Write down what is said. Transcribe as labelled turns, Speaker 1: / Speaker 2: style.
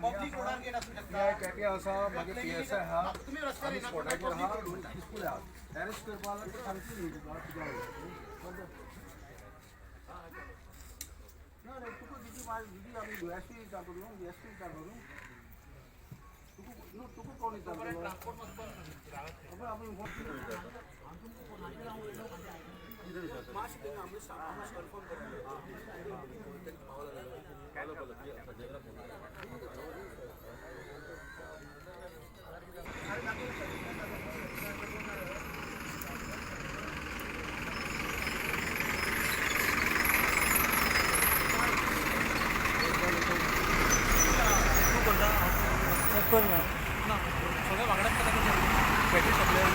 Speaker 1: Public रोडार get आसूं शकता.
Speaker 2: KP आसा, मागीर पी एस I आहा.
Speaker 1: तुम्ही रस्त्यार
Speaker 2: आमी
Speaker 1: येना.
Speaker 2: स्पॉटाचेर आहा, पिसफूल आहा. अरेस्ट करपा जाल्यार ते सांगची न्ही तुका कितें. ना रे, तुका दिदी दिदी, आमी डीएसपी विचारतो न्हू, डीएसपी विचारतो न्हू तुका न्हू. तुका कोण विचारतलो? आमी
Speaker 1: मातशें आमी कन्फर्म करा.
Speaker 3: सगळ्या वांगडाच बॅटरी सोंपल्या.